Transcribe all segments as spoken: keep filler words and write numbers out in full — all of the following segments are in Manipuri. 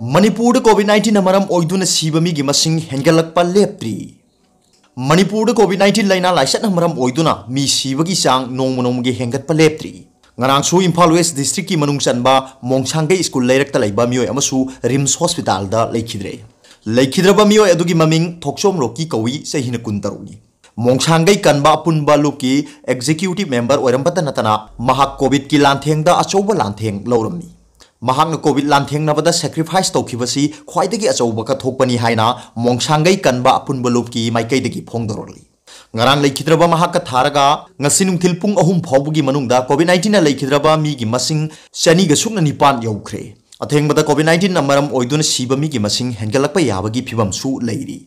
ꯃꯅꯤꯄꯨꯔꯗ COVID nineteenꯅ ꯃꯔꯝ ꯑꯣꯏꯗꯨꯅ ꯁꯤꯕ ꯃꯤꯒꯤ ꯃꯁꯤꯡ ꯍꯦꯟꯒꯠꯂꯛꯄ ꯂꯦꯞꯇ꯭ꯔꯤ꯫ ꯃꯅꯤꯄꯨꯔꯗ COVID nineteen ꯂꯥꯏꯅꯥ ꯂꯥꯏꯆꯠꯅ ꯃꯔꯝ ꯑꯣꯏꯗꯨꯅ ꯃꯤ ꯁꯤꯕꯒꯤ ꯆꯥꯡ ꯅꯣꯡꯃ ꯅꯣꯡꯃꯒꯤ ꯍꯦꯟꯒꯠꯄ ꯂꯦꯞꯇ꯭ꯔꯤ꯫ ꯉꯔꯥꯡꯁꯨ ꯏꯝꯐꯥꯜ ꯋꯦꯁ ꯗꯤꯁꯇ꯭ꯔꯤꯛꯀꯤ ꯃꯅꯨꯡ ꯆꯟꯕ ꯃꯣꯡꯁꯥꯡꯒꯩ ꯁ꯭ꯀꯨꯜ ꯂꯩꯔꯛꯇ ꯂꯩꯕ ꯃꯤꯑꯣꯏ ꯑꯃꯁꯨ ꯔꯤꯝꯁ ꯍꯣꯁꯄꯤꯇꯥꯜꯗ ꯂꯩꯈꯤꯗ꯭ꯔꯦ꯫ ꯂꯩꯈꯤꯗ꯭ꯔꯕ ꯃꯤꯑꯣꯏ ꯑꯗꯨꯒꯤ ꯃꯃꯤꯡ ꯊꯣꯛꯆꯣꯝ ꯔꯣꯀꯤ ꯀꯧꯏ, ꯆꯍꯤꯅ ꯀꯨꯟꯇꯔꯨꯛꯅꯤ꯫ ꯃꯣꯡꯁꯥꯡꯒꯩ ꯀꯟꯕ ꯑꯄꯨꯟꯕ ꯂꯨꯞꯀꯤ ꯑꯦꯛꯖꯤꯀ꯭ꯌꯨꯇꯤꯚ ꯃꯦꯝꯕꯔ ꯑꯣꯏꯔꯝꯕꯇ ꯅꯠꯇꯅ ꯃꯍꯥꯛ COVID ꯀꯤ ꯂꯥꯟꯊꯦꯡꯗ ꯑꯆꯧꯕ ꯂꯥꯟꯊꯦꯡ ꯂꯧꯔꯝꯃꯤ꯫ ꯃꯍꯥꯛꯅ COVID ꯂꯥꯟꯊꯦꯡꯅꯕꯗ ꯁꯦꯀ꯭ꯔꯤꯐꯥꯏꯁ ꯇꯧꯈꯤꯕꯁꯤ ꯈ꯭ꯋꯥꯏꯗꯒꯤ ꯑꯆꯧꯕ ꯀꯠꯊꯣꯛꯄꯅꯤ ꯍꯥꯏꯅ ꯃꯣꯡꯁꯥꯡꯒꯩ ꯀꯟꯕ ꯑꯄꯨꯟꯕ ꯂꯨꯞꯀꯤ ꯃꯥꯏꯀꯩꯗꯒꯤ ꯐꯣꯡꯗꯣꯔꯛꯂꯤ꯫ ꯉꯔꯥꯡ ꯂꯩꯈꯤꯗ꯭ꯔꯕ ꯃꯍꯥꯛꯀ ꯊꯥꯔꯒ ꯉꯁꯤ ꯅꯨꯡꯊꯤꯜ ꯄꯨꯡ ꯑꯍꯨꯝ ꯐꯥꯎꯕꯒꯤ ꯃꯅꯨꯡꯗ COVID nineteenꯅ ꯂꯩꯈꯤꯗ꯭ꯔꯕ ꯃꯤꯒꯤ ꯃꯁꯤꯡ ꯆꯅꯤꯒ ꯁꯨꯞꯅ ꯅꯤꯄꯥꯟ ꯌꯧꯈ꯭ꯔꯦ꯫ ꯑꯊꯦꯡꯕꯗ COVID nineteenꯅ ꯃꯔꯝ ꯑꯣꯏꯗꯨꯅ ꯁꯤꯕ ꯃꯤꯒꯤ ꯃꯁꯤꯡ ꯍꯦꯟꯒꯠꯂꯛꯄ ꯌꯥꯕꯒꯤ ꯐꯤꯕꯝꯁꯨ ꯂꯩꯔꯤ꯫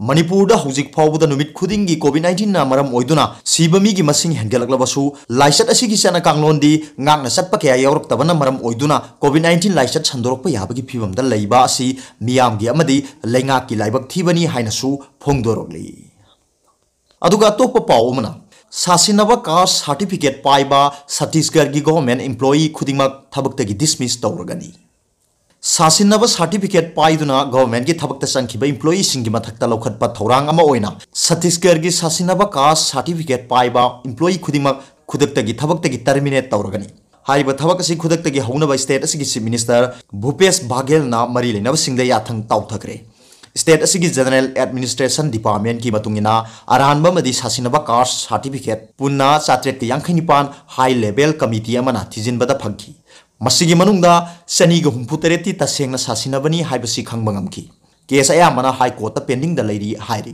ꯃꯅꯤꯄꯨꯔꯗ ꯍꯧꯖꯤꯛ ꯐꯥꯎꯕꯗ ꯅꯨꯃꯤꯠ ꯈꯨꯗꯤꯡꯒꯤ COVID nineteenꯅ ꯃꯔꯝ ꯑꯣꯏꯗꯨꯅ ꯁꯤꯕ ꯃꯤꯒꯤ ꯃꯁꯤꯡ ꯍꯦꯟꯒꯠꯂꯛꯂꯕꯁꯨ, ꯂꯥꯏꯆꯠ ꯑꯁꯤꯒꯤ ꯆꯠꯅ ꯀꯥꯡꯂꯣꯟꯗꯤ ꯉꯥꯛꯅ ꯆꯠꯄ ꯀꯌꯥ ꯌꯥꯎꯔꯛꯇꯕꯅ ꯃꯔꯝ ꯑꯣꯏꯗꯨꯅ COVID nineteen ꯂꯥꯏꯆꯠ ꯁꯟꯗꯣꯔꯛꯄ ꯌꯥꯕꯒꯤ ꯐꯤꯕꯝꯗ ꯂꯩꯕ ꯑꯁꯤ ꯃꯤꯌꯥꯝꯒꯤ ꯑꯃꯗꯤ ꯂꯩꯉꯥꯛꯀꯤ ꯂꯥꯏꯕꯛ ꯊꯤꯕꯅꯤ ꯍꯥꯏꯅꯁꯨ ꯐꯣꯡꯗꯣꯔꯛꯂꯤ꯫ ꯑꯗꯨꯒ ꯑꯇꯣꯞꯄ ꯄꯥꯎ ꯑꯃꯅ, ꯁꯥꯁꯤꯟꯅꯕ ꯀꯥꯁ ꯁꯥꯔꯇꯤꯐꯤꯀꯦꯠ ꯄꯥꯏꯕ ꯁꯠꯇꯤꯁꯒꯔꯒꯤ ꯒꯣꯚꯔꯟꯃꯦꯟꯠ ꯏꯝꯄ꯭ꯂꯣꯌꯤ ꯈꯨꯗꯤꯡꯃꯛ ꯊꯕꯛꯇꯒꯤ ꯗꯤꯁꯃꯤꯁ ꯇꯧꯔꯒꯅꯤ꯫ ꯁꯥꯁꯤꯟꯅꯕ ꯁꯥꯔꯇꯤꯐꯤꯀꯦꯠ ꯄꯥꯏꯗꯨꯅ ꯒꯣꯚꯔꯟꯃꯦꯟꯠꯀꯤ ꯊꯕꯛꯇ ꯆꯪꯈꯤꯕ ꯏꯝꯄ꯭ꯂꯣꯌꯤꯁꯤꯡꯒꯤ ꯃꯊꯛꯇ ꯂꯧꯈꯠꯄ ꯊꯧꯔꯥꯡ ꯑꯃ ꯑꯣꯏꯅ ꯁꯠꯇꯤꯁꯒꯔꯒꯤ ꯁꯥꯁꯤꯟꯅꯕ ꯀꯥꯁ ꯁꯥꯔꯇꯤꯐꯤꯀꯦꯠ ꯄꯥꯏꯕ ꯏꯝꯄ꯭ꯂꯣꯌꯤ ꯈꯨꯗꯤꯡꯃꯛ ꯈꯨꯗꯛꯇꯒꯤ ꯊꯕꯛꯇꯒꯤ ꯇꯔꯃꯤꯅꯦꯠ ꯇꯧꯔꯒꯅꯤ꯫ ꯍꯥꯏꯔꯤꯕ ꯊꯕꯛ ꯑꯁꯤ ꯈꯨꯗꯛꯇꯒꯤ ꯍꯧꯅꯕ ꯁ꯭ꯇꯦꯠ ꯑꯁꯤꯒꯤ ꯆꯤꯐ ꯃꯤꯅꯤꯁꯇꯔ ꯚꯨꯄꯦꯁ ꯕꯥꯘꯦꯜꯅ ꯃꯔꯤ ꯂꯩꯅꯕꯁꯤꯡꯗ ꯌꯥꯊꯪ ꯇꯥꯎꯊꯈ꯭ꯔꯦ꯫ ꯁ꯭ꯇꯦꯠ ꯑꯁꯤꯒꯤ ꯖꯦꯅꯔꯦꯜ ꯑꯦꯗꯃꯤꯅꯤꯁꯇ꯭ꯔꯦꯁꯟ ꯗꯤꯄꯥꯔꯠꯃꯦꯟꯠꯀꯤ ꯃꯇꯨꯡ ꯏꯟꯅ, ꯑꯔꯥꯟꯕ ꯑꯃꯗꯤ ꯁꯥꯁꯤꯟꯅꯕ ꯀꯥꯁ ꯁꯥꯔꯇꯤꯐꯤꯀꯦꯠ ꯄꯨꯟꯅ ꯆꯥꯇ꯭ꯔꯦꯠꯀ ꯌꯥꯡꯈꯩ ꯅꯤꯄꯥꯟ ꯍꯥꯏ ꯂꯦꯚꯦꯜ ꯀꯃꯤꯇꯤ ꯑꯃꯅ ꯊꯤꯖꯤꯟꯕꯗ ꯐꯪꯈꯤ꯫ ꯃꯁꯤꯒꯤ ꯃꯅꯨꯡꯗ ꯆꯅꯤꯒ ꯍꯨꯝꯐꯨ ꯇꯔꯦꯠꯇꯤ ꯇꯁꯦꯡꯅ ꯁꯥꯁꯤꯟꯅꯕꯅꯤ ꯍꯥꯏꯕꯁꯤ ꯈꯪꯕ ꯉꯝꯈꯤ꯫ ꯀꯦꯁ ꯑꯌꯥꯝꯕꯅ ꯍꯥꯏ ꯀꯣꯔꯠꯇ ꯄꯦꯟꯗꯤꯡꯗ ꯂꯩꯔꯤ ꯍꯥꯏꯔꯤ꯫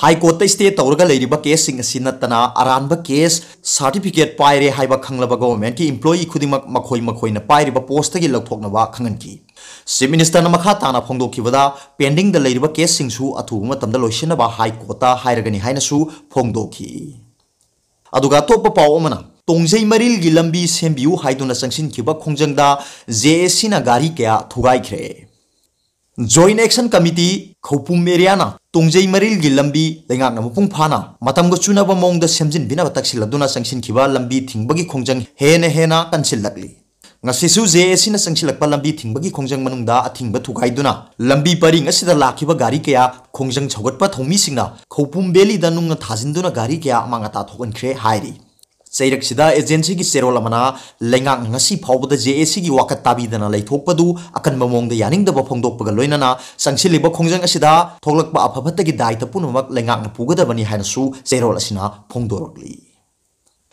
ꯍꯥꯏ ꯀꯣꯔꯠꯇ ꯁ꯭ꯇꯦ ꯇꯧꯔꯒ ꯂꯩꯔꯤꯕ ꯀꯦꯁꯁꯤꯡ ꯑꯁꯤ ꯅꯠꯇꯅ, ꯑꯔꯥꯟꯕ ꯀꯦꯁ ꯁꯥꯔꯇꯤꯐꯤꯀꯦꯠ ꯄꯥꯏꯔꯦ ꯍꯥꯏꯕ ꯈꯪꯂꯕ ꯒꯣꯚꯔꯟꯃꯦꯟꯠꯀꯤ ꯏꯝꯄ꯭ꯂꯣꯌꯤ ꯈꯨꯗꯤꯡꯃꯛ ꯃꯈꯣꯏ ꯃꯈꯣꯏꯅ ꯄꯥꯏꯔꯤꯕ ꯄꯣꯁꯇꯒꯤ ꯂꯧꯊꯣꯛꯅꯕ ꯈꯪꯍꯟꯈꯤ꯫ ꯆꯤꯐ ꯃꯤꯅꯤꯁꯇꯔꯅ ꯃꯈꯥ ꯇꯥꯅ ꯐꯣꯡꯗꯣꯛꯈꯤꯕꯗ, ꯄꯦꯟꯗꯤꯡꯗ ꯂꯩꯔꯤꯕ ꯀꯦꯁꯁꯤꯡꯁꯨ ꯑꯊꯨꯕ ꯃꯇꯝꯗ ꯂꯣꯏꯁꯤꯟꯅꯕ ꯍꯥꯏ ꯀꯣꯔꯠꯇ ꯍꯥꯏꯔꯒꯅꯤ ꯍꯥꯏꯅꯁꯨ ꯐꯣꯡꯗꯣꯛꯈꯤ꯫ ꯑꯗꯨꯒ ꯑꯇꯣꯞꯄ ꯄꯥꯎ ꯑꯃꯅ, ꯇꯣꯡꯖꯩ ꯃꯔꯤꯜꯒꯤ ꯂꯝꯕꯤ ꯁꯦꯝꯕꯤꯌꯨ ꯍꯥꯏꯗꯨꯅ ꯆꯪꯁꯤꯟꯈꯤꯕ ꯈꯣꯡꯖꯪꯗ ꯖꯦ ꯑꯦ ꯁꯤꯅ ꯒꯥꯔꯤ ꯀꯌꯥ ꯊꯨꯒꯥꯏꯈ꯭ꯔꯦ꯫ ꯖꯣꯏꯟꯠ ꯑꯦꯛꯁꯟ ꯀꯃꯤꯇꯤ ꯈꯧꯄꯨꯝ ꯑꯦꯔꯤꯌꯥꯅ ꯇꯣꯡꯖꯩ ꯃꯔꯤꯜꯒꯤ ꯂꯝꯕꯤ ꯂꯩꯉꯥꯛꯅ ꯃꯄꯨꯡ ꯐꯥꯅ ꯃꯇꯝꯒ ꯆꯨꯅꯕ ꯃꯑꯣꯡꯗ ꯁꯦꯝꯖꯤꯟꯕꯤꯅꯕ ꯇꯛꯁꯤꯜꯂꯗꯨꯅ ꯆꯪꯁꯤꯟꯈꯤꯕ ꯂꯝꯕꯤ ꯊꯤꯡꯕꯒꯤ ꯈꯣꯡꯖꯪ ꯍꯦꯟꯅ ꯍꯦꯟꯅ ꯀꯟꯁꯤꯜꯂꯛꯂꯤ꯫ ꯉꯁꯤꯁꯨ ꯖꯦ ꯑꯦ ꯁꯤꯅ ꯆꯪꯁꯤꯜꯂꯛꯄ ꯂꯝꯕꯤ ꯊꯤꯡꯕꯒꯤ ꯈꯣꯡꯖꯪ ꯃꯅꯨꯡꯗ ꯑꯊꯤꯡꯕ ꯊꯨꯒꯥꯏꯗꯨꯅ ꯂꯝꯕꯤ ꯄꯔꯤꯡ ꯑꯁꯤꯗ ꯂꯥꯛꯈꯤꯕ ꯒꯥꯔꯤ ꯀꯌꯥ, ꯈꯣꯡꯖꯪ ꯁꯧꯒꯠꯄ ꯊꯧꯃꯤꯁꯤꯡꯅ ꯈꯧꯄꯨꯝ ꯚꯦꯂꯤꯗ ꯅꯨꯡꯅ ꯊꯥꯖꯤꯟꯗꯨꯅ ꯒꯥꯔꯤ ꯀꯌꯥ ꯑꯃꯥꯡ ꯑꯇꯥ ꯊꯣꯛꯍꯟꯈ꯭ꯔꯦ ꯍꯥꯏꯔꯤ꯫ ꯆꯩꯔꯛꯁꯤꯗ ꯑꯦꯖꯦꯟꯁꯤꯒꯤ ꯆꯦꯔꯣꯜ ꯑꯃꯅ ꯂꯩꯉꯥꯛꯅ ꯉꯁꯤ ꯐꯥꯎꯕꯗ ꯖꯦ ꯑꯦ ꯁꯤꯒꯤ ꯋꯥꯀꯠ ꯇꯥꯕꯤꯗꯅ ꯂꯩꯊꯣꯛꯄꯗꯨ ꯑꯀꯟꯕ ꯃꯑꯣꯡꯗ ꯌꯥꯅꯤꯡꯗꯕ ꯐꯣꯡꯗꯣꯛꯄꯒ ꯂꯣꯏꯅꯅ ꯆꯪꯁꯤꯜꯂꯤꯕ ꯈꯣꯡꯖꯪ ꯑꯁꯤꯗ ꯊꯣꯛꯂꯛꯄ ꯑꯐ ꯐꯠꯇꯒꯤ ꯗꯥꯏꯇ ꯄꯨꯝꯅꯃꯛ ꯂꯩꯉꯥꯛꯅ ꯄꯨꯒꯗꯕꯅꯤ ꯍꯥꯏꯅꯁꯨ ꯆꯦꯔꯣꯜ ꯑꯁꯤꯅ ꯐꯣꯡꯗꯣꯔꯛꯂꯤ꯫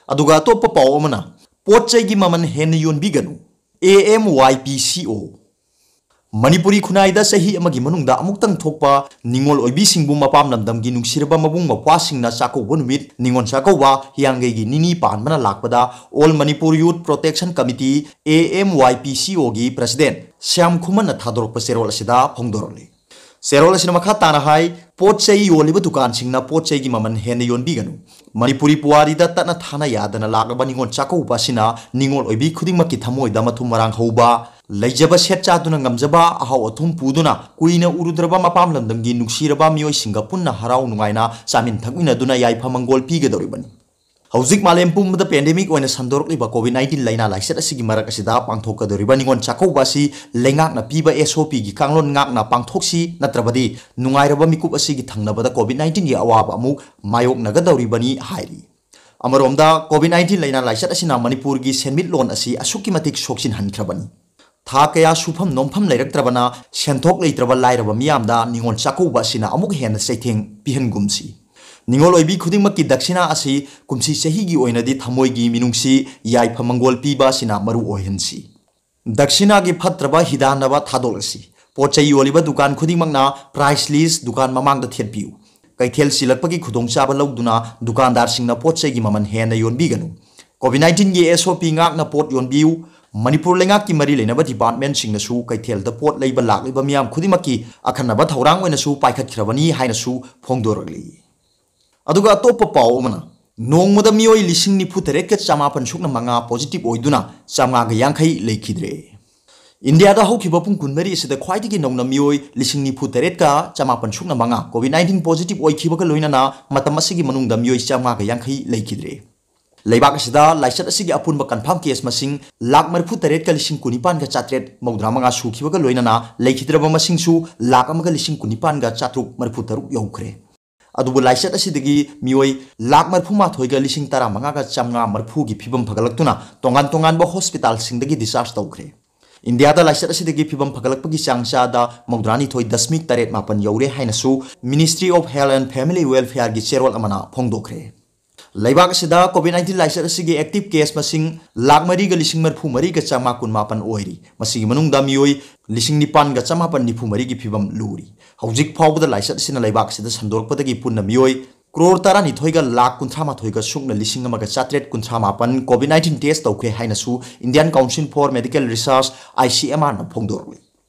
ꯑꯗꯨꯒ ꯑꯇꯣꯞꯄ ꯄꯥꯎ ꯑꯃꯅ, ꯄꯣꯠ ꯆꯩꯒꯤ ꯃꯃꯜ ꯍꯦꯟꯅ ꯌꯣꯟꯕꯤꯒꯅꯨ, ꯑꯦ ꯑꯦꯝ ꯋꯥꯏ ꯄꯤ ꯁꯤ ꯑꯣ꯫ ꯃꯅꯤꯄꯨꯔꯤ ꯈꯨꯟꯅꯥꯏꯗ ꯆꯍꯤ ꯑꯃꯒꯤ ꯃꯅꯨꯡꯗ ꯑꯃꯨꯛꯇꯪ ꯊꯣꯛꯄ ꯅꯤꯉꯣꯜ ꯑꯣꯏꯕꯤꯁꯤꯡꯕꯨ ꯃꯄꯥꯝ ꯂꯝꯗꯝꯒꯤ ꯅꯨꯡꯁꯤꯔꯕ ꯃꯕꯨꯡ ꯃꯧꯄ꯭ꯋꯥꯁꯤꯡꯅ ꯆꯥꯛꯀꯧꯕ ꯅꯨꯃꯤꯠ ꯅꯤꯉꯣꯜ ꯆꯥꯛꯀꯧꯕ ꯍꯤꯌꯥꯡꯒꯩꯒꯤ ꯅꯤꯅꯤ ꯄꯥꯟꯕꯅ ꯂꯥꯛꯄꯗ All Manipur Youth Protection Committee, A M Y P C O, ꯒꯤ president ꯁ꯭ꯌꯥꯝ ꯈꯨꯃꯟꯅ ꯊꯥꯗꯣꯔꯛꯄ ꯆꯦꯔꯣꯜ ꯑꯁꯤꯗ ꯐꯣꯡꯗꯣꯔꯛꯂꯤ꯫ ꯆꯦꯔꯣꯜ ꯑꯁꯤꯅ ꯃꯈꯥ ꯇꯥꯅ ꯍꯥꯏ, ꯄꯣꯠ ꯆꯩ ꯌꯣꯜꯂꯤꯕ ꯗꯨꯀꯥꯟꯁꯤꯡꯅ ꯄꯣꯠ ꯆꯩꯒꯤ ꯃꯃꯜ ꯍꯦꯟꯅ ꯌꯣꯟꯕꯤꯒꯅꯨ꯫ ꯃꯅꯤꯄꯨꯔꯤ ꯄꯨꯋꯥꯔꯤꯗ ꯇꯠꯅ ꯊꯥꯅ ꯌꯥꯗꯅ ꯂꯥꯛꯂꯕ ꯅꯤꯉꯣꯜ ꯆꯥꯛꯀꯧꯕ ꯑꯁꯤꯅ ꯅꯤꯉꯣꯜ ꯑꯣꯏꯕꯤ ꯈꯨꯗꯤꯡꯃꯛꯀꯤ ꯊꯃꯣꯏꯗ ꯃꯊꯨꯝ ꯃꯔꯥꯡ ꯍꯧꯕ, ꯂꯩꯖꯕ ꯁꯦꯠ ꯆꯥꯗꯨꯅ ꯉꯝꯖꯕ ꯑꯍꯥꯎ ꯑꯊꯨꯝ ꯄꯨꯗꯨꯅ ꯀꯨꯏꯅ ꯎꯔꯨꯗ꯭ꯔꯕ ꯃꯄꯥꯝ ꯂꯝꯗꯝꯒꯤ ꯅꯨꯡꯁꯤꯔꯕ ꯃꯤꯑꯣꯏꯁꯤꯡꯒ ꯄꯨꯟꯅ ꯍꯔꯥꯎ ꯅꯨꯡꯉꯥꯏꯅ ꯆꯥꯃꯤꯟ ꯊꯛꯃꯤꯟꯅꯗꯨꯅ ꯌꯥꯏꯐ ꯃꯪꯒꯣꯜ ꯄꯤꯒꯗꯧꯔꯤꯕꯅꯤ꯫ ꯍꯧꯖꯤꯛ ꯃꯥꯂꯦꯝ ꯄꯨꯝꯕꯗ pandemic ꯑꯣꯏꯅ ꯁꯟꯗꯣꯔꯛꯂꯤꯕ COVID nineteen ꯂꯥꯏꯅꯥ ꯂꯥꯏꯆꯠ ꯑꯁꯤꯒꯤ ꯃꯔꯛ ꯑꯁꯤꯗ ꯄꯥꯡꯊꯣꯛꯀꯗꯧꯔꯤꯕ ꯅꯤꯉꯣꯜ ꯆꯥꯛꯀꯧꯕ ꯑꯁꯤ ꯂꯩꯉꯥꯛꯅ ꯄꯤꯕ S O P ꯒꯤ ꯀꯥꯡꯂꯣꯟ ꯉꯥꯛꯅ ꯄꯥꯡꯊꯣꯛꯁꯤ, ꯅꯠꯇ꯭ꯔꯕꯗꯤ ꯅꯨꯡꯉꯥꯏꯔꯕ ꯃꯤꯀꯨꯞ ꯑꯁꯤꯒꯤ ꯊꯪꯅꯕꯗ COVID nineteen ꯒꯤ ꯑꯋꯥꯕ ꯑꯃꯨꯛ ꯃꯥꯌꯣꯛꯅꯒꯗꯧꯔꯤꯕꯅꯤ ꯍꯥꯏꯔꯤ꯫ ꯑꯃꯔꯣꯝꯗ, COVID nineteen ꯂꯥꯏꯅꯥ ꯂꯥꯏꯆꯠ ꯑꯁꯤꯅ ꯃꯅꯤꯄꯨꯔꯒꯤ ꯁꯦꯟꯃꯤꯠꯂꯣꯟ ꯑꯁꯤ ꯑꯁꯨꯛꯀꯤ ꯃꯇꯤꯛ ꯁꯣꯛꯆꯤꯟꯍꯟꯈ꯭ꯔꯕꯅꯤ꯫ ꯊꯥ ꯀꯌꯥ ꯁꯨꯐꯝ ꯅꯣꯝꯐꯝ ꯂꯩꯔꯛꯇ꯭ꯔꯕꯅ ꯁꯦꯟꯊꯣꯛ ꯂꯩꯇ꯭ꯔꯕ ꯂꯥꯏꯔꯕ ꯃꯤꯌꯥꯝꯗ ꯅꯤꯉꯣꯜ ꯆꯥꯛꯀꯧꯕ ꯑꯁꯤꯅ ꯑꯃꯨꯛ ꯍꯦꯟꯅ ꯆꯩꯊꯦꯡ ꯄꯤꯍꯟꯒꯨꯝꯁꯤ꯫ ꯅꯤꯉꯣꯜ ꯑꯣꯏꯕꯤ ꯈꯨꯗꯤꯡꯃꯛꯀꯤ ꯗꯛꯁꯤꯅꯥ ꯑꯁꯤ ꯀꯨꯝꯁꯤ ꯆꯍꯤꯒꯤ ꯑꯣꯏꯅꯗꯤ ꯊꯃꯣꯏꯒꯤ ꯃꯤꯅꯨꯡꯁꯤ, ꯌꯥꯏꯐ ꯃꯪꯒꯣꯜ ꯄꯤꯕ ꯑꯁꯤꯅ ꯃꯔꯨ ꯑꯣꯏꯍꯟꯁꯤ꯫ ꯗꯛꯁꯤꯅꯥꯒꯤ ꯐꯠꯇ꯭ꯔꯕ ꯍꯤꯗꯥꯟꯅꯕ ꯊꯥꯗꯣꯛꯂꯁꯤ꯫ ꯄꯣꯠ ꯆꯩ ꯌꯣꯜꯂꯤꯕ ꯗꯨꯀꯥꯟ ꯈꯨꯗꯤꯡꯃꯛꯅ price list ꯗꯨꯀꯥꯟ ꯃꯃꯥꯡꯗ ꯊꯦꯠꯄꯤꯌꯨ꯫ ꯀꯩꯊꯦꯜ ꯆꯤꯜꯂꯛꯄꯒꯤ ꯈꯨꯗꯣꯡꯆꯥꯕ ꯂꯧꯗꯨꯅ ꯗꯨꯀꯥꯟꯗꯥꯔꯁꯤꯡꯅ ꯄꯣꯠ ꯆꯩꯒꯤ ꯃꯃꯜ ꯍꯦꯟꯅ ꯌꯣꯟꯕꯤꯒꯅꯨ꯫ COVID nineteen ꯒꯤ S O P ꯉꯥꯛꯅ ꯄꯣꯠ ꯌꯣꯟꯕꯤꯌꯨ꯫ ꯃꯅꯤꯄꯨꯔ ꯂꯩꯉꯥꯛꯀꯤ ꯃꯔꯤ ꯂꯩꯅꯕ department ꯁꯤꯡꯅꯁꯨ ꯀꯩꯊꯦꯜꯗ ꯄꯣꯠ ꯂꯩꯕ ꯂꯥꯛꯂꯤꯕ ꯃꯤꯌꯥꯝ ꯈꯨꯗꯤꯡꯃꯛꯀꯤ ꯑꯈꯟꯅꯕ ꯊꯧꯔꯥꯡ ꯑꯣꯏꯅꯁꯨ ꯄꯥꯏꯈꯠꯈ꯭ꯔꯕꯅꯤ ꯍꯥꯏꯅꯁꯨ ꯐꯣꯡꯗꯣꯔꯛꯂꯤ꯫ ꯑꯗꯨꯒ ꯑꯇꯣꯞꯄ ꯄꯥꯎ ꯑꯃꯅ, ꯅꯣꯡꯃꯗ ꯃꯤꯑꯣꯏ ꯂꯤꯁꯤꯡ ꯅꯤꯐꯨ ꯇꯔꯦꯠꯀ ꯆꯃꯥꯄꯟ ꯁꯨꯞꯅ ꯃꯉꯥ positive ꯑꯣꯏꯗꯨꯅ ꯆꯥꯝꯃꯉꯥꯒ ꯌꯥꯡꯈꯩ ꯂꯩꯈꯤꯗ꯭ꯔꯦ꯫ ꯏꯟꯗꯤꯌꯥꯗ ꯍꯧꯈꯤꯕ ꯄꯨꯡ ꯀꯨꯟꯃꯔꯤ ꯑꯁꯤꯗ ꯈ꯭ꯋꯥꯏꯗꯒꯤ ꯅꯧꯅ ꯃꯤꯑꯣꯏ ꯂꯤꯁꯤꯡ ꯅꯤꯐꯨ ꯇꯔꯦꯠꯀ ꯆꯃꯥꯄꯟ ꯁꯨꯞꯅ ꯃꯉꯥ COVID nineteen positive ꯑꯣꯏꯈꯤꯕꯒ ꯂꯣꯏꯅꯅ ꯃꯇꯝ ꯑꯁꯤꯒꯤ ꯃꯅꯨꯡꯗ ꯃꯤꯑꯣꯏ ꯆꯥꯝꯃꯉꯥꯒ ꯌꯥꯡꯈꯩ ꯂꯩꯈꯤꯗ꯭ꯔꯦ꯫ ꯂꯩꯕꯥꯛ ꯑꯁꯤꯗ ꯂꯥꯏꯆꯠ ꯑꯁꯤꯒꯤ ꯑꯄꯨꯟꯕ confirm case ꯃꯁꯤꯡ ꯂꯥꯈ ꯃꯔꯤꯐꯨ ꯇꯔꯦꯠꯀ ꯂꯤꯁꯤꯡ ꯀꯨꯟꯅꯤꯄꯥꯟꯒ ꯆꯥꯇ꯭ꯔꯦꯠ ꯃꯧꯗ꯭ꯔꯥ ꯃꯉꯥ ꯁꯨꯈꯤꯕꯒ ꯂꯣꯏꯅꯅ ꯂꯩꯈꯤꯗ꯭ꯔꯕ ꯃꯁꯤꯡꯁꯨ ꯂꯥꯈ ꯑꯃꯒ ꯂꯤꯁꯤꯡ ꯀꯨꯟꯅꯤꯄꯥꯟꯒ ꯆꯥꯇ꯭ꯔꯨꯛ ꯃꯔꯤꯐꯨ ꯇꯔꯨꯛ ꯌꯧꯈ꯭ꯔꯦ꯫ ꯑꯗꯨꯕꯨ ꯂꯥꯏꯆꯠ ꯑꯁꯤꯗꯒꯤ ꯃꯤꯑꯣꯏ ꯂꯥꯈ ꯃꯔꯤꯐꯨ ꯃꯥꯊꯣꯏꯒ ꯂꯤꯁꯤꯡ ꯇꯔꯥ ꯃꯉꯥꯒ ꯆꯥꯝꯃꯉꯥ ꯃꯔꯤꯐꯨꯒꯤ ꯐꯤꯕꯝ ꯐꯒꯠꯂꯛꯇꯨꯅ ꯇꯣꯉꯥꯟ ꯇꯣꯉꯥꯟꯕ ꯍꯣꯁꯄꯤꯇꯥꯜꯁꯤꯡꯗꯒꯤ discharge ꯇꯧꯈ꯭ꯔꯦ꯫ ꯏꯟꯗꯤꯌꯥꯗ ꯂꯥꯏꯆꯠ ꯑꯁꯤꯗꯒꯤ ꯐꯤꯕꯝ ꯐꯒꯠꯂꯛꯄꯒꯤ ꯆꯥꯡ ꯆꯥꯗ ꯃꯧꯗ꯭ꯔꯥꯅꯤꯊꯣꯏ ꯗꯁꯃꯤꯛ ꯇꯔꯦꯠ ꯃꯥꯄꯟ ꯌꯧꯔꯦ ꯍꯥꯏꯅꯁꯨ Ministry of Health and Family Welfareꯒꯤ ꯆꯦꯔꯣꯜ ꯑꯃꯅ ꯐꯣꯡꯗꯣꯛꯈ꯭ꯔꯦ꯫ ꯂꯩꯕꯥꯛ ꯑꯁꯤꯗ COVID nineteen ꯂꯥꯏꯆꯠ ꯑꯁꯤꯒꯤ active case ꯃꯁꯤꯡ ꯂꯥꯈ ꯃꯔꯤꯒ ꯂꯤꯁꯤꯡ ꯃꯔꯤꯐꯨ ꯃꯔꯤꯒ ꯆꯥꯝꯃꯉꯥ ꯀꯨꯟꯃꯥꯄꯟ ꯑꯣꯏꯔꯤ꯫ ꯃꯁꯤꯒꯤ ꯃꯅꯨꯡꯗ ꯃꯤꯑꯣꯏ ꯂꯤꯁꯤꯡ ꯅꯤꯄꯥꯟꯒ ꯆꯥꯃꯥꯄꯟ ꯅꯤꯐꯨ ꯃꯔꯤꯒꯤ ꯐꯤꯕꯝ ꯂꯨꯔꯤ꯫ ꯍꯧꯖꯤꯛ ꯐꯥꯎꯕꯗ ꯂꯥꯏꯆꯠ ꯑꯁꯤꯅ ꯂꯩꯕꯥꯛ ꯑꯁꯤꯗ ꯁꯟꯗꯣꯔꯛꯄꯗꯒꯤ ꯄꯨꯟꯅ ꯃꯤꯑꯣꯏ ꯀ꯭ꯔꯣꯔ ꯇꯔꯥꯅꯤꯊꯣꯏꯒ ꯂꯥꯈ ꯀꯨꯟꯊ꯭ꯔꯥ ꯃꯥꯊꯣꯏꯒ ꯁꯨꯞꯅ ꯂꯤꯁꯤꯡ ꯑꯃꯒ ꯆꯥꯇ꯭ꯔꯦꯠ ꯀꯨꯟꯊ꯭ꯔꯥ ꯃꯥꯄꯟ COVID nineteen test ꯇꯧꯈ꯭ꯔꯦ ꯍꯥꯏꯅꯁꯨ Indian Council for Medical Research, ICMRꯅ ꯐꯣꯡꯗꯣꯔꯛꯂꯤ꯫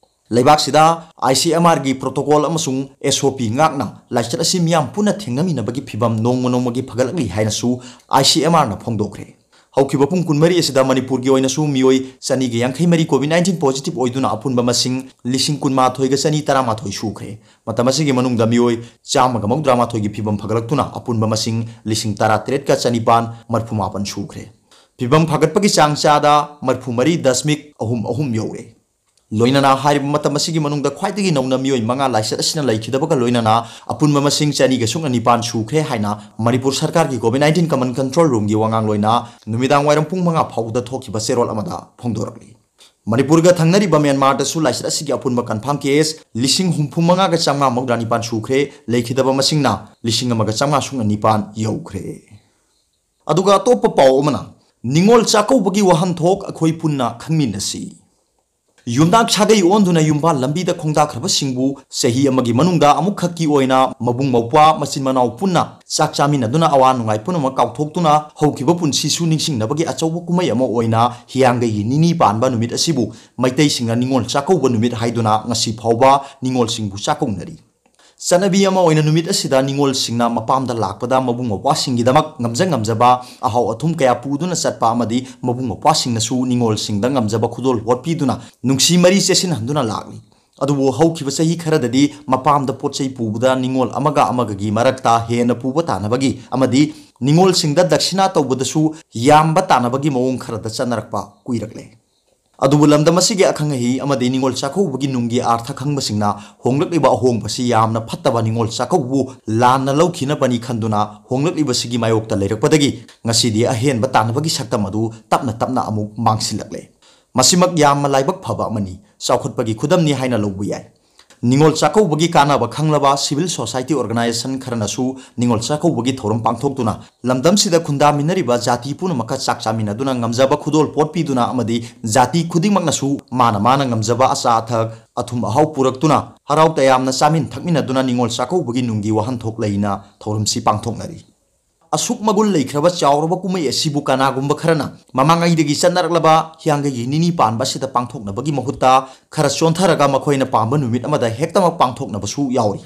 ꯂꯩꯕꯥꯛꯁꯤꯗ ICMRꯒꯤ protocol ꯑꯃꯁꯨꯡ SOP ꯉꯥꯛꯅ ꯂꯥꯏꯆꯠ ꯑꯁꯤ ꯃꯤꯌꯥꯝ ꯄꯨꯟꯅ ꯊꯦꯡꯅꯃꯤꯟꯅꯕꯒꯤ ꯐꯤꯕꯝ ꯅꯣꯡꯃ ꯅꯣꯡꯃꯒꯤ ꯐꯒꯠꯂꯛꯂꯤ ꯍꯥꯏꯅꯁꯨ ICMRꯅ ꯐꯣꯡꯗꯣꯛꯈ꯭ꯔꯦ꯫ ꯍꯧꯈꯤꯕ ꯄꯨꯡ ꯀꯨꯟꯃꯔꯤ ꯑꯁꯤꯗ ꯃꯅꯤꯄꯨꯔꯒꯤ ꯑꯣꯏꯅꯁꯨ ꯃꯤꯑꯣꯏ ꯆꯅꯤꯒ ꯌꯥꯡꯈꯩ ꯃꯔꯤ COVID nineteen positive ꯑꯣꯏꯗꯨꯅ ꯑꯄꯨꯟꯕ ꯃꯁꯤꯡ ꯂꯤꯁꯤꯡ ꯀꯨꯟꯃꯥꯊꯣꯏꯒ ꯆꯅꯤ ꯇꯔꯥꯃꯥꯊꯣꯏ ꯁꯨꯈ꯭ꯔꯦ꯫ ꯃꯇꯝ ꯑꯁꯤꯒꯤ ꯃꯅꯨꯡꯗ ꯃꯤꯑꯣꯏ ꯆꯥꯝꯃꯒ ꯃꯧꯗ꯭ꯔꯥ ꯃꯥꯊꯣꯏꯒꯤ ꯐꯤꯕꯝ ꯐꯒꯠꯂꯛꯇꯨꯅ ꯑꯄꯨꯟꯕ ꯃꯁꯤꯡ ꯂꯤꯁꯤꯡ ꯇꯔꯥ ꯇꯔꯦꯠꯀ ꯆꯅꯤꯄꯥꯟ ꯃꯔꯤꯐꯨ ꯃꯥꯄꯟ ꯁꯨꯈ꯭ꯔꯦ꯫ ꯐꯤꯕꯝ ꯐꯒꯠꯄꯒꯤ ꯆꯥꯡ ꯆꯥꯗ ꯃꯔꯤꯐꯨ ꯃꯔꯤ ꯗꯁꯃꯤꯛ ꯑꯍꯨꯝ ꯑꯍꯨꯝ ꯌꯧꯔꯦ꯫ ꯂꯣꯏꯅꯅ ꯍꯥꯏꯔꯤꯕ ꯃꯇꯝ ꯑꯁꯤꯒꯤ ꯃꯅꯨꯡꯗ ꯈ꯭ꯋꯥꯏꯗꯒꯤ ꯅꯧꯅ ꯃꯤꯑꯣꯏ ꯃꯉꯥ ꯂꯥꯏꯆꯠ ꯑꯁꯤꯅ ꯂꯩꯈꯤꯗꯕꯒ ꯂꯣꯏꯅꯅ ꯑꯄꯨꯟꯕ ꯃꯁꯤꯡ ꯆꯅꯤꯒ ꯁꯨꯞꯅ ꯅꯤꯄꯥꯟ ꯁꯨꯈ꯭ꯔꯦ ꯍꯥꯏꯅ ꯃꯅꯤꯄꯨꯔ ꯁꯔꯀꯥꯔꯒꯤ COVID nineteen command control roomꯒꯤ ꯋꯥꯉꯥꯡꯂꯣꯏꯅ ꯅꯨꯃꯤꯗꯥꯡ ꯋꯥꯏꯔꯝ ꯄꯨꯡ ꯃꯉꯥ ꯐꯥꯎꯕꯗ ꯊꯣꯛꯈꯤꯕ ꯆꯦꯔꯣꯜ ꯑꯃꯗ ꯐꯣꯡꯗꯣꯔꯛꯂꯤ꯫ ꯃꯅꯤꯄꯨꯔꯒ ꯊꯪꯅꯔꯤꯕ ꯃ꯭ꯌꯥꯟꯃꯥꯔꯗꯁꯨ ꯂꯥꯏꯆꯠ ꯑꯁꯤꯒꯤ ꯑꯄꯨꯟꯕ confirm case ꯂꯤꯁꯤꯡ ꯍꯨꯝꯐꯨ ꯃꯉꯥꯒ ꯆꯥꯝꯃꯉꯥ ꯃꯧꯗ꯭ꯔꯥ ꯅꯤꯄꯥꯟ ꯁꯨꯈ꯭ꯔꯦ, ꯂꯩꯈꯤꯗꯕ ꯃꯁꯤꯡꯅ ꯂꯤꯁꯤꯡ ꯑꯃꯒ ꯆꯥꯝꯃꯉꯥ ꯁꯨꯞꯅ ꯅꯤꯄꯥꯟ ꯌꯧꯈ꯭ꯔꯦ꯫ ꯑꯗꯨꯒ ꯑꯇꯣꯞꯄ ꯄꯥꯎ ꯑꯃꯅ, ꯅꯤꯉꯣꯜ ꯆꯥꯛꯀꯧꯕꯒꯤ ꯋꯥꯍꯟꯊꯣꯛ ꯑꯩꯈꯣꯏ ꯄꯨꯟꯅ ꯈꯪꯃꯤꯟꯅꯁꯤ꯫ ꯌꯨꯝꯅꯥꯛ ꯁꯥꯒꯩ ꯑꯣꯟꯗꯨꯅ ꯌꯨꯝꯕꯥꯜ ꯂꯝꯕꯤꯗ ꯈꯣꯡꯗꯥꯈ꯭ꯔꯕꯁꯤꯡꯕꯨ ꯆꯍꯤ ꯑꯃꯒꯤ ꯃꯅꯨꯡꯗ ꯑꯃꯨꯛꯈꯛꯀꯤ ꯑꯣꯏꯅ ꯃꯕꯨꯡ ꯃꯧꯄ꯭ꯋꯥ ꯃꯆꯤꯟ ꯃꯅꯥꯎ ꯄꯨꯟꯅ ꯆꯥꯛ ꯆꯥꯃꯤꯟꯅꯗꯨꯅ ꯑꯋꯥ ꯅꯨꯡꯉꯥꯏ ꯄꯨꯝꯅꯃꯛ ꯀꯥꯎꯊꯣꯛꯇꯨꯅ ꯍꯧꯈꯤꯕ ꯄꯨꯟꯁꯤꯁꯨ ꯅꯤꯡꯁꯤꯡꯅꯕꯒꯤ ꯑꯆꯧꯕ ꯀꯨꯝꯍꯩ ꯑꯃ ꯑꯣꯏꯅ ꯍꯤꯌꯥꯡꯒꯩꯒꯤ ꯅꯤꯅꯤ ꯄꯥꯟꯕ ꯅꯨꯃꯤꯠ ꯑꯁꯤꯕꯨ ꯃꯩꯇꯩꯁꯤꯡꯅ ꯅꯤꯉꯣꯜ ꯆꯥꯛꯀꯧꯕ ꯅꯨꯃꯤꯠ ꯍꯥꯏꯗꯨꯅ ꯉꯁꯤ ꯐꯥꯎꯕ ꯅꯤꯉꯣꯜꯁꯤꯡꯕꯨ ꯆꯥꯛꯀꯧꯅꯔꯤ꯫ ꯆꯠꯅꯕꯤ ꯑꯃ ꯑꯣꯏꯅ ꯅꯨꯃꯤꯠ ꯑꯁꯤꯗ ꯅꯤꯉꯣꯜꯁꯤꯡꯅ ꯃꯄꯥꯝꯗ ꯂꯥꯛꯄꯗ ꯃꯕꯨꯡ ꯃꯧꯄ꯭ꯋꯥꯁꯤꯡꯒꯤꯗꯃꯛ ꯉꯝꯖ ꯉꯝꯖꯕ ꯑꯍꯥꯎ ꯑꯊꯨꯝ ꯀꯌꯥ ꯄꯨꯗꯨꯅ ꯆꯠꯄ ꯑꯃꯗꯤ ꯃꯕꯨꯡ ꯃꯧꯄ꯭ꯋꯥꯁꯤꯡꯅꯁꯨ ꯅꯤꯉꯣꯜꯁꯤꯡꯗ ꯉꯝꯖꯕ ꯈꯨꯗꯣꯜ ꯄꯣꯠ ꯄꯤꯗꯨꯅ ꯅꯨꯡꯁꯤ ꯃꯔꯤ ꯆꯦꯠꯁꯤꯟꯍꯟꯗꯨꯅ ꯂꯥꯛꯂꯤ꯫ ꯑꯗꯨꯕꯨ ꯍꯧꯈꯤꯕ ꯆꯍꯤ ꯈꯔꯗꯗꯤ ꯃꯄꯥꯝꯗ ꯄꯣꯠ ꯆꯩ ꯄꯨꯕꯗ ꯅꯤꯉꯣꯜ ꯑꯃꯒ ꯑꯃꯒꯒꯤ ꯃꯔꯛꯇ ꯍꯦꯟꯅ ꯄꯨꯕ ꯇꯥꯅꯕꯒꯤ ꯑꯃꯗꯤ ꯅꯤꯉꯣꯜꯁꯤꯡꯗ ꯗꯛꯁꯤꯅꯥ ꯇꯧꯕꯗꯁꯨ ꯌꯥꯝꯕ ꯇꯥꯅꯕꯒꯤ ꯃꯑꯣꯡ ꯈꯔꯗ ꯆꯠꯅꯔꯛꯄ ꯀꯨꯏꯔꯛꯂꯦ꯫ ꯑꯗꯨꯕꯨ ꯂꯝꯗꯝ ꯑꯁꯤꯒꯤ ꯑꯈꯪ ꯑꯍꯩ ꯑꯃꯗꯤ ꯅꯤꯉꯣꯜ ꯆꯥꯛꯀꯧꯕꯒꯤ ꯅꯨꯡꯒꯤ ꯑꯥꯔꯊ ꯈꯪꯕꯁꯤꯡꯅ ꯍꯣꯡꯂꯛꯂꯤꯕ ꯑꯍꯣꯡꯕꯁꯤ ꯌꯥꯝꯅ ꯐꯠꯇꯕ ꯅꯤꯉꯣꯜ ꯆꯥꯛꯀꯧꯕꯕꯨ ꯂꯥꯟꯅ ꯂꯧꯈꯤꯅꯕꯅꯤ ꯈꯟꯗꯨꯅ ꯍꯣꯡꯂꯛꯂꯤꯕꯁꯤꯒꯤ ꯃꯥꯌꯣꯛꯇ ꯂꯩꯔꯛꯄꯗꯒꯤ ꯉꯁꯤꯗꯤ ꯑꯍꯦꯟꯕ ꯇꯥꯅꯕꯒꯤ ꯁꯛꯇꯝ ꯑꯗꯨ ꯇꯞꯅ ꯇꯞꯅ ꯑꯃꯨꯛ ꯃꯥꯡꯁꯤꯜꯂꯛꯂꯦ꯫ ꯃꯁꯤꯃꯛ ꯌꯥꯝꯅ ꯂꯥꯏꯕꯛ ꯐꯕ ꯑꯃꯅꯤ, ꯆꯥꯎꯈꯠꯄꯒꯤ ꯈꯨꯗꯝꯅꯤ ꯍꯥꯏꯅ ꯂꯧꯕ ꯌꯥꯏ꯫ ꯅꯤꯉꯣꯜ ꯆꯥꯛꯀꯧꯕꯒꯤ ꯀꯥꯟꯅꯕ ꯈꯪꯂꯕ civil society organization ꯈꯔꯅꯁꯨ ꯅꯤꯉꯣꯜ ꯆꯥꯛꯀꯧꯕꯒꯤ ꯊꯧꯔꯝ ꯄꯥꯡꯊꯣꯛꯇꯨꯅ ꯂꯝꯗꯝꯁꯤꯗ ꯈꯨꯟꯗꯥꯃꯤꯟꯅꯔꯤꯕ ꯖꯥꯇꯤ ꯄꯨꯝꯅꯃꯛꯀ ꯆꯥꯛ ꯆꯥꯃꯤꯟꯅꯗꯨꯅ ꯉꯝꯖꯕ ꯈꯨꯗꯣꯜ ꯄꯣꯠ ꯄꯤꯗꯨꯅ ꯑꯃꯗꯤ ꯖꯥꯇꯤ ꯈꯨꯗꯤꯡꯃꯛꯅꯁꯨ ꯃꯥꯅ ꯃꯥꯅ ꯉꯝꯖꯕ ꯑꯆꯥ ꯑꯊꯛ, ꯑꯊꯨꯝ ꯑꯍꯥꯎ ꯄꯨꯔꯛꯇꯨꯅ ꯍꯔꯥꯎ ꯇꯌꯥꯝꯅ ꯆꯥꯃꯤꯟ ꯊꯛꯃꯤꯟꯅꯗꯨꯅ ꯅꯤꯉꯣꯜ ꯆꯥꯛꯀꯧꯕꯒꯤ ꯅꯨꯡꯒꯤ ꯋꯥꯍꯟꯊꯣꯛ ꯂꯩꯅ ꯊꯧꯔꯝꯁꯤ ꯄꯥꯡꯊꯣꯛꯅꯔꯤ꯫ ꯑꯁꯨꯛ ꯃꯒꯨꯟ ꯂꯩꯈ꯭ꯔꯕ ꯆꯥꯎꯔꯕ ꯀꯨꯝꯍꯩ ꯑꯁꯤꯕꯨ ꯀꯅꯥꯒꯨꯝꯕ ꯈꯔꯅ ꯃꯃꯥꯡꯉꯩꯗꯒꯤ ꯆꯠꯅꯔꯛꯂꯕ ꯍꯤꯌꯥꯡꯒꯩꯒꯤ ꯅꯤꯅꯤ ꯄꯥꯟꯕ ꯑꯁꯤꯗ ꯄꯥꯡꯊꯣꯛꯅꯕꯒꯤ ꯃꯍꯨꯠꯇ ꯈꯔ ꯆꯣꯟꯊꯔꯒ ꯃꯈꯣꯏꯅ ꯄꯥꯝꯕ ꯅꯨꯃꯤꯠ ꯑꯃꯗ ꯍꯦꯛꯇꯃꯛ ꯄꯥꯡꯊꯣꯛꯅꯕꯁꯨ ꯌꯥꯎꯔꯤ꯫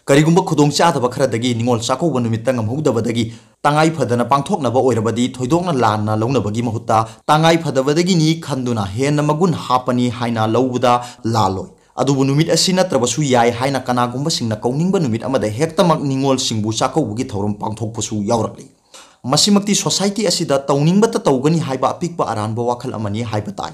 ꯀꯔꯤꯒꯨꯝꯕ ꯈꯨꯗꯣꯡ ꯆꯥꯗꯕ ꯈꯔꯗꯒꯤ ꯅꯤꯉꯣꯜ ꯆꯥꯛꯀꯧꯕ ꯅꯨꯃꯤꯠꯇ ꯉꯝꯍꯧꯗꯕꯗꯒꯤ ꯇꯉꯥꯏ ꯐꯗꯅ ꯄꯥꯡꯊꯣꯛꯅꯕ ꯑꯣꯏꯔꯕꯗꯤ ꯊꯣꯏꯗꯣꯛꯅ ꯂꯥꯟꯅ ꯂꯧꯅꯕꯒꯤ ꯃꯍꯨꯠꯇ ꯇꯉꯥꯏ ꯐꯗꯕꯗꯒꯤꯅꯤ ꯈꯟꯗꯨꯅ ꯍꯦꯟꯅ ꯃꯒꯨꯟ ꯍꯥꯞꯄꯅꯤ ꯍꯥꯏꯅ ꯂꯧꯕꯗ ꯂꯥꯜꯂꯣꯏ꯫ ꯑꯗꯨꯕꯨ ꯅꯨꯃꯤꯠ ꯑꯁꯤ ꯅꯠꯇ꯭ꯔꯕꯁꯨ ꯌꯥꯏ ꯍꯥꯏꯅ ꯀꯅꯥꯒꯨꯝꯕꯁꯤꯡꯅ ꯀꯧꯅꯤꯡꯕ ꯅꯨꯃꯤꯠ ꯑꯃꯗ ꯍꯦꯛꯇꯃꯛ ꯅꯤꯉꯣꯜꯁꯤꯡꯕꯨ ꯆꯥꯛꯀꯧꯕꯒꯤ ꯊꯧꯔꯝ ꯄꯥꯡꯊꯣꯛꯄꯁꯨ ꯌꯥꯎꯔꯛꯂꯤ꯫ ꯃꯁꯤꯃꯛꯇꯤ society ꯑꯁꯤꯗ ꯇꯧꯅꯤꯡꯕꯇ ꯇꯧꯒꯅꯤ ꯍꯥꯏꯕ ꯑꯄꯤꯛꯄ ꯑꯔꯥꯟꯕ ꯋꯥꯈꯜ ꯑꯃꯅꯤ ꯍꯥꯏꯕ ꯇꯥꯏ꯫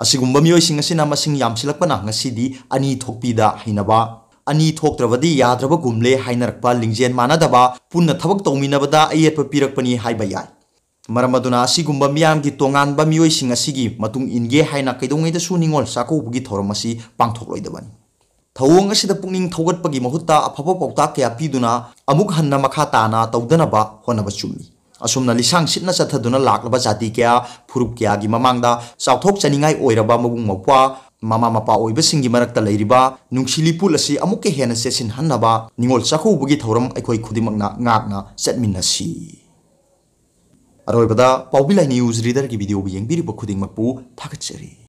ꯑꯁꯤꯒꯨꯝꯕ ꯃꯤꯑꯣꯏꯁꯤꯡ ꯑꯁꯤꯅ ꯃꯁꯤꯡ ꯌꯥꯝꯁꯤꯜꯂꯛꯄꯅ ꯉꯁꯤꯗꯤ ꯑꯅꯤ ꯊꯣꯛꯄꯤꯗ ꯍꯩꯅꯕ, ꯑꯅꯤ ꯊꯣꯛꯇ꯭ꯔꯕꯗꯤ ꯌꯥꯗ꯭ꯔꯕꯒꯨꯝꯂꯦ ꯍꯥꯏꯅꯔꯛꯄ, ꯂꯤꯡꯖꯦꯜ ꯃꯥꯟꯅꯗꯕ, ꯄꯨꯟꯅ ꯊꯕꯛ ꯇꯧꯃꯤꯟꯅꯕꯗ ꯑꯌꯦꯠꯄ ꯄꯤꯔꯛꯄꯅꯤ ꯍꯥꯏꯕ ꯌꯥꯏ꯫ ꯃꯔꯝ ꯑꯗꯨꯅ ꯑꯁꯤꯒꯨꯝꯕ ꯃꯤꯌꯥꯝꯒꯤ ꯇꯣꯉꯥꯟꯕ ꯃꯤꯑꯣꯏꯁꯤꯡ ꯑꯁꯤꯒꯤ ꯃꯇꯨꯡ ꯏꯟꯒꯦ ꯍꯥꯏꯅ ꯀꯩꯗꯧꯉꯩꯗꯁꯨ ꯅꯤꯉꯣꯜ ꯆꯥꯛꯀꯧꯕꯒꯤ ꯊꯧꯔꯝ ꯑꯁꯤ ꯄꯥꯡꯊꯣꯛꯂꯣꯏꯗꯕꯅꯤ꯫ ꯊꯧꯑꯣꯡ ꯑꯁꯤꯗ ꯄꯨꯛꯅꯤꯡ ꯊꯧꯒꯠꯄꯒꯤ ꯃꯍꯨꯠꯇ ꯑꯐꯕ ꯄꯥꯎꯇꯥꯛ ꯀꯌꯥ ꯄꯤꯗꯨꯅ ꯑꯃꯨꯛ ꯍꯟꯅ ꯃꯈꯥ ꯇꯥꯅ ꯇꯧꯗꯅꯕ ꯍꯣꯠꯅꯕ ꯆꯨꯝꯃꯤ꯫ ꯑꯁꯨꯝꯅ ꯂꯤꯁꯥꯡ ꯁꯤꯠꯅ ꯆꯠꯊꯗꯨꯅ ꯂꯥꯛꯂꯕ ꯖꯥꯇꯤ ꯀꯌꯥ, ꯐꯨꯔꯨꯞ ꯀꯌꯥꯒꯤ ꯃꯃꯥꯡꯗ ꯆꯥꯎꯊꯣꯛꯆꯅꯤꯡꯉꯥꯏ ꯑꯣꯏꯔꯕ ꯃꯕꯨꯡ ꯃꯧꯄ꯭ꯋꯥ, ꯃꯃꯥ ꯃꯄꯥ ꯑꯣꯏꯕꯁꯤꯡꯒꯤ ꯃꯔꯛꯇ ꯂꯩꯔꯤꯕ ꯅꯨꯡꯁꯤ ꯂꯤꯄꯨ ꯑꯁꯤ ꯑꯃꯨꯛꯀ ꯍꯦꯟꯅ ꯆꯦꯠꯁꯤꯟꯍꯟꯅꯕ ꯅꯤꯉꯣꯜ ꯆꯥꯛꯀꯧꯕꯒꯤ ꯊꯧꯔꯝ ꯑꯩꯈꯣꯏ ꯈꯨꯗꯤꯡꯃꯛꯅ ꯉꯥꯛꯅ ꯆꯠꯃꯤꯟꯅꯁꯤ꯫ ꯑꯔꯣꯏꯕꯗ ꯄꯥꯎꯕꯤ ꯂꯥꯏ news readerꯒꯤ videoꯕꯨ ꯌꯦꯡꯕꯤꯔꯤꯕ ꯈꯨꯗꯤꯡꯃꯛꯄꯨ ꯊꯥꯒꯠꯆꯔꯤ꯫